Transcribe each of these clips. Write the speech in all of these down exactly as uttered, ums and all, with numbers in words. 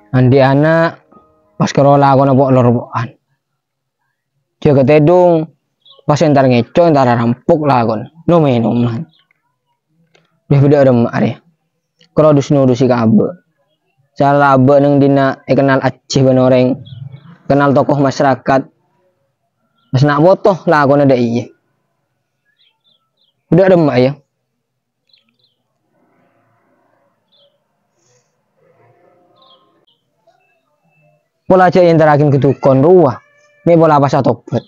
Andi' ana' pas karo lakona po'-lorpo'an. Jâgâ tèdung, pas entar ngèco', entar rampok lakon. No-mènoman. Dâ' bâdâ remma arè. Karo dus-nodusi ka abâ'. Sala abâ' neng dinna' èkennal ajjhi bân orèng, kennal tokoh masyarakat. Pas na' poto lakona dâ' iyâ. Bâdâ remma yâ. Pola jâ' èntarraghi ka dukon rowa, mè' pola pas atobhât.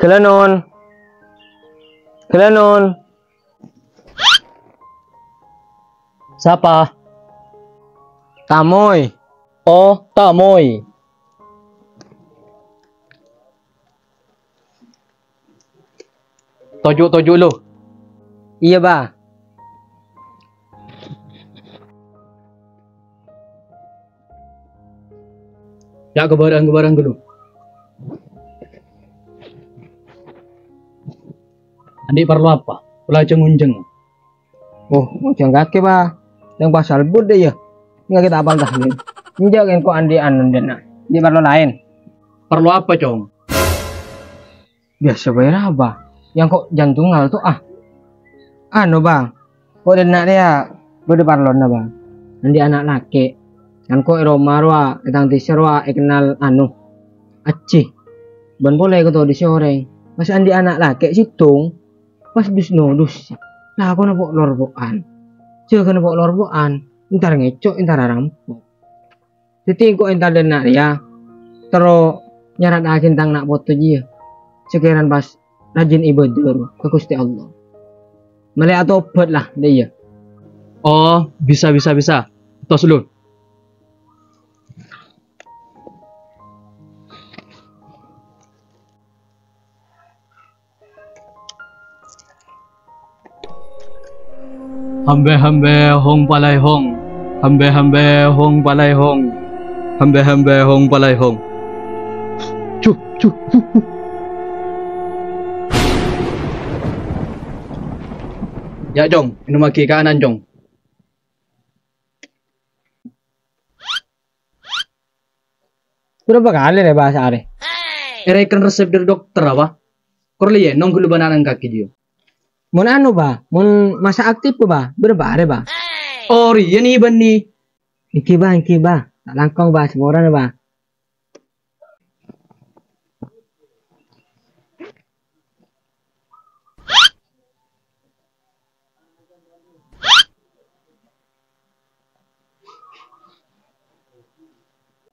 Ghâlânon. Ghâlânon. Sapa? Tamoy. Oh, Tamoy. Toju', toju' lu. Iyâ, Bâ. Yâ, ka bârâng, ka bârâng ghâllu. Andi' parlo apa? Pola jâng-onjâng. Oh, onjâng kakè, Bâ. Yang pasal bud deh, yâ. Enggak kita apa entah, Din. Enjâ' engko' andi' anu, Din, nah. Andi' parlo laèn. Parlo apa, Cong? Biyasa bhâi ra, Bâ. Yang kok jantungal to, ah. Anu, Bâ. Kok dâ' enna' rèya bâdâ parlona, Bâ. Andi' ana' lakè'. Kan kok è roma rowa, è tang dissa rowa èkennal anu, ajjhi. Bân polè èkatodhisè orèng. Pas andi' ana' lakè' sèttong, pas dus-nodus. Lakona po'-lorpo'an. Jâgâna po'-lorpo'an. Entar ngèco', entar arampok. Dhâddhi engko' entar dâ' enna' rèya, terro nyara'aghi tang na' poto jiyâ, sakèran pas rajin ibâdâ ka Ghustè Allah. Malè atobhât la, dâ' iyâ. Oh, bisa, bisa, bisa. Tos lu. Hambè-hambè hong palai hong. Hambè-hambè hong palai hong. Hambè-hambè hong palai hong. Cuh, cuh, cuh, cuh. Yâ, Cong, ènomaghi ka'anan, Cong. Bârâmpa kalè rè, Bâ, saarè? Èrèken resep dâri dokter, apa? Kor lèyèn nongghu lu bân ana' kakè jiyâ. Mon anu, Bâ, mon masa aktif, Bâ, bârâmpa arè, Bâ? Oh, rèya ni bânnè. Èngghi, Bâ, èngghi, Bâ. Ta' langkong, Bâ, saporana, Bâ.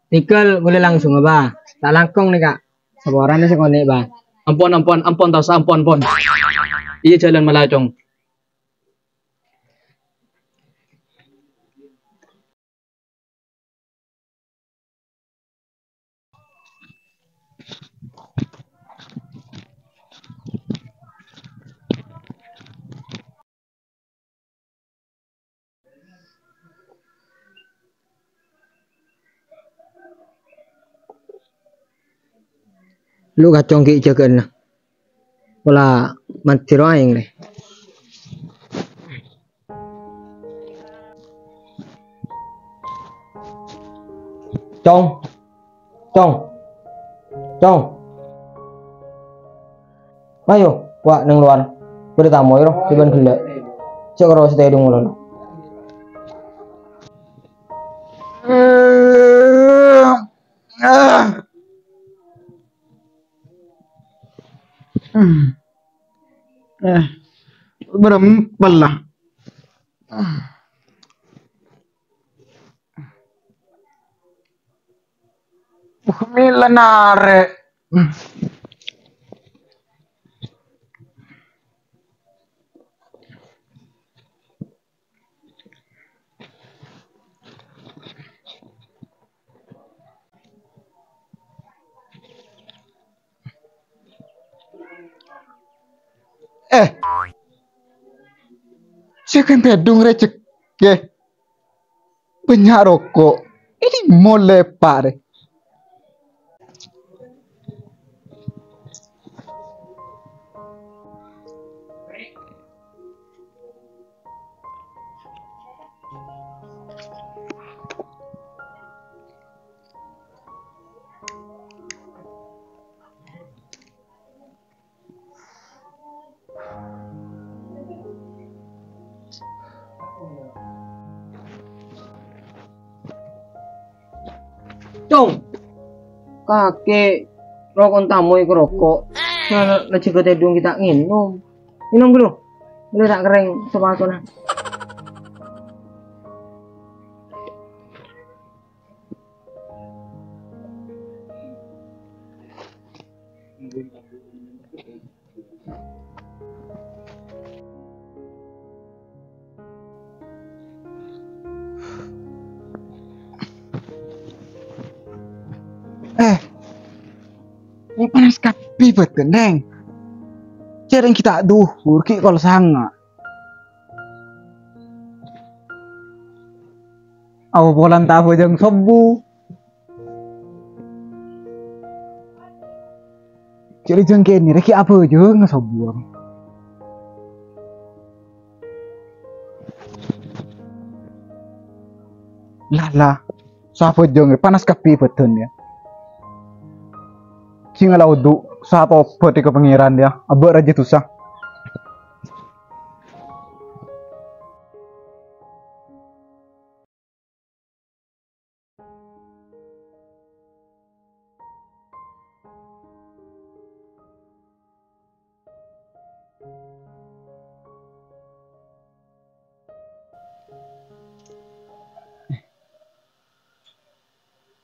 Tèngghâl polè langsung, Bâ. Ta' langkong nèka. Saporana sakonè', Bâ. Ampon, ampon, ampon, ta' osa, ampon, ampon. Iyâ, jhâlân mala, Cong. Lu kacong ghi' jâgâna. Pola mandhi rowa aèng, lè. Cong. Cong. Cong. Ayo, wa' neng lowar. Bâdâ tamoy ro, jhâ' bân ghellâ'. Sè karo sè tèdung ngono. Eh, berempel lah. Mila narè'. Jâgâ tèdung rè jhâ'. Bânnya' roko'. Ini molè pare. Cong, kakè roko' tamoy ka roko'. Nah, nah, nah, jâgâ tèdung kita nginum. Nginum dulu. Dulu tak kerrèng sepatuna. Eh, kok panas kabbhi bâdân, Deng? Jhâreng ghi' ta' dhuhur, ghi' kol sanga'. Apa polana ta' abhâjâng sobbhu? Jhâreng jhâng kènè rè ghi' abhâjâng sobbhu. Lah, lah, sè abhâjâng rè panas kabbhi bâdân, yâ. Sè ngala wudu, sè atobhât ka Pangèran, yâ. Abâ' rajâ dhusa.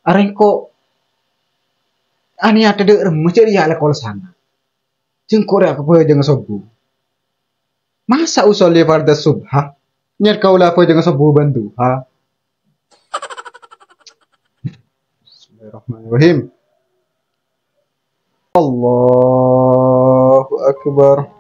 Arèng ko' anèyat dâ' remma jârèya la kol sanga'. Jhâng ko' rè abhâjâng sobbhu. Masa usolli fardhu subha? Nèyat kaulâ abhâjâng sobbhu bân duha. Bismillahirrahmanirrahim. Allahu Akbar.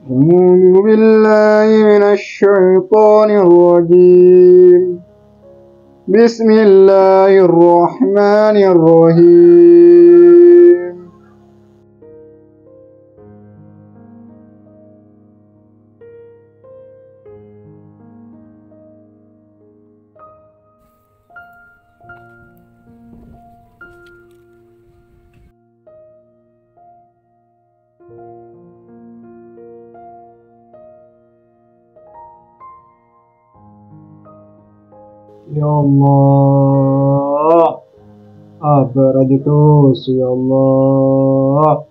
أعوذ بالله من الشيطان الرجيم. بسم الله الرحمن الرحيم. Ya Allah, abâ' rajâ dhusa, ya Allah.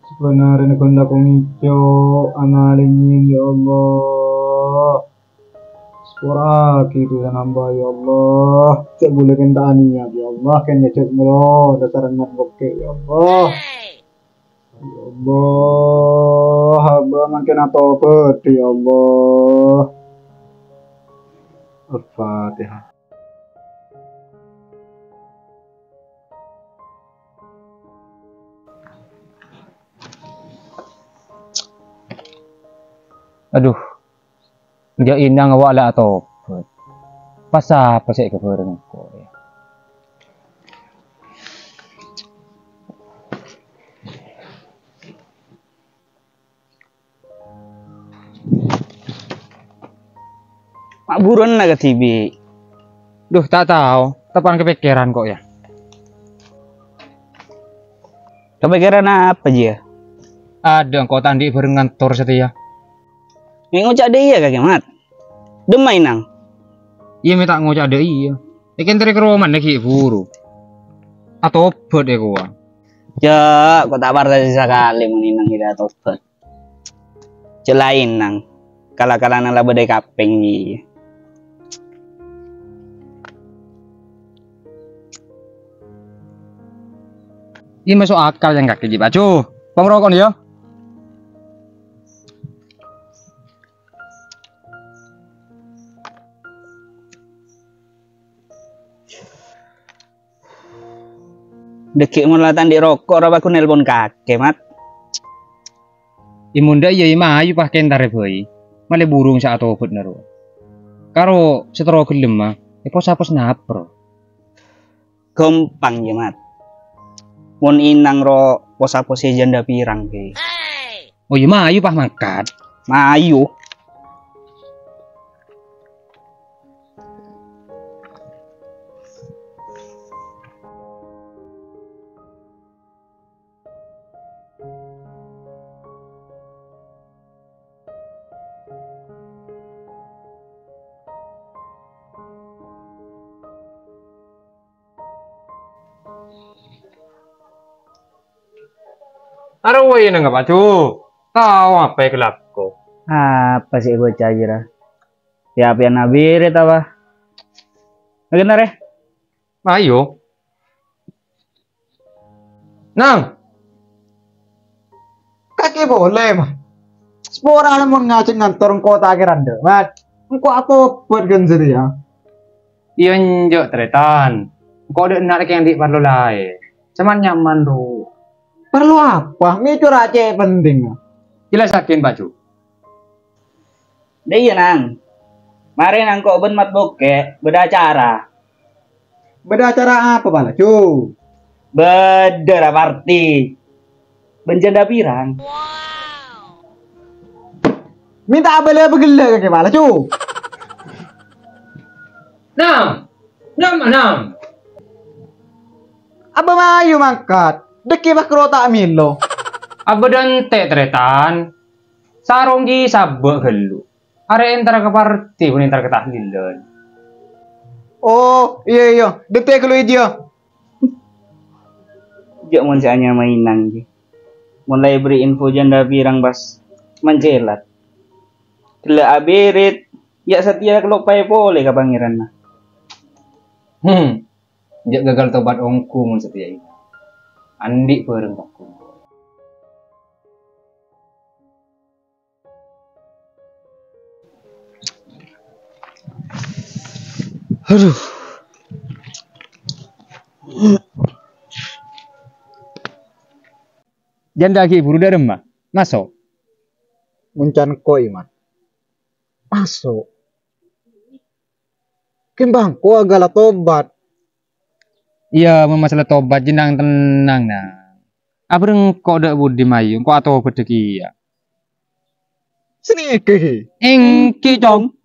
Sabâna arèna ghun la ko' ngèco', amalèngè, ya Allah. Sapora'aghi dhusana hamba, ya Allah. Jhâ' ghulâ kèng ta' anèyat, ya Allah. Kèng nyajhâk molo dhâsarra ngambokkè, ya Allah. Ya Allah, hamba mangkèn atobât, ya Allah. Al-Fatihah. Adhu, jhâ' inang awwa' la atobât. Pas sapa sè èkabhârâng engko', yâ? Ma' buruwânna kadhibi'. Duh, ta' tao. Teppa'na kapèkkèran ko', yâ. Kapèkkèran apa, Ji, yâ? Adâ', engko' ta' andi' bhâreng ngantor satèya. Mè' ngoca' dâ' iyâ kakè, Mat. Dâmma, Inang? Iyâ, mè' ta' ngoca' dâ' iyâ. Èkèntèrè ka romana ghi' buru. Atobhât è kowa. Jâ', ko' ta' parcajâ sakalè mon Inang iyâ atobhât. Jâ' laèn, Nang. Kala-kalana la bâdâ è kapèng, iyâ. Iyâ, maso' akal yang kakè, Ji, Pak Ju. Pamrokon, yâ. Dâgghi' mon la ta' andi' roko', ra paghun nelpon kakè, Mat. È mon dâ' iyâ, mayu pas kèntèrè bhâi. Malè burung sè atobhât nèro. Karo sè terro ghellem, ma, èpos-apos napro. Ghâmpang, yâ, Mat. Mon Inang ro pos-aposè jhândhâ pirang, ghi. Oh, iyâ, mayu pas mangkat. Mayu. Arowa iyâ neng apa, Ju? Tao apa è kalako? Apa sè èbâca jârèya? Yâ, pèyan abiri ta, Pak? Ngghi, Nang, rè? Ayo. Nang. Kakè polè, Mat. Saporana mon ngajhâk ngantor engko' ta' kèra endâ', Mat. Engko' atobhât ghân jârèya. Iyâ, enjâ', Tarètan. Engko' dâ' enna' kèng andi' parlo laèn. Coma nyaman, ro. Parlo apa? Mè' cora' cè' penting. Jelasaghi, Pak Ju. Dâ' iyâ, Nang. Marè nangko' bân Mat Bokè' bâdâ acara. Bâdâ acara apa, Pak, Ju? Bâdâ ra parti. Bân jhândhâ pirang. Mè' ta' abâlâ apa ghellâ' kakè, Pak, Ju? Nang, nang, nang. Abâ mayu mangkat. Dâgghi' pas karo ta' mèlo. Abâ dântè', Tarètan. Sarong ghi' sabâ' ghâllu. Arè entar ka parti, bân entar ka tahlilan. Oh, iyâ, iyâ. Dântè' ghâllu è jiyâ. Jhâ' mon sè anyama Inang, ghi. Mon la èberri' info jhândhâ pirang pas mancèlat. Ghellâ' abirit, yâ satèya kaloppaè polè ka Pangèranna. Hmm. Jhâ' gagal tobat ongghu mon satèya, Inang. Andi' bhâreng paghun. Aduh. Jhândhâ ghi' buru dâ' remma. Maso'. Mon can ko' iyâ, Mat. Maso'. Kèng bâ'na ko' aghâlâ tobat. Iyâ, mon masalah tobat, jhâ' nang-tennang, Nang. Abhâreng ko' dâ' budi mayu, ko' atobât dâgghi' iyâ. Sè nèka, ghi? Èngghi, Cong.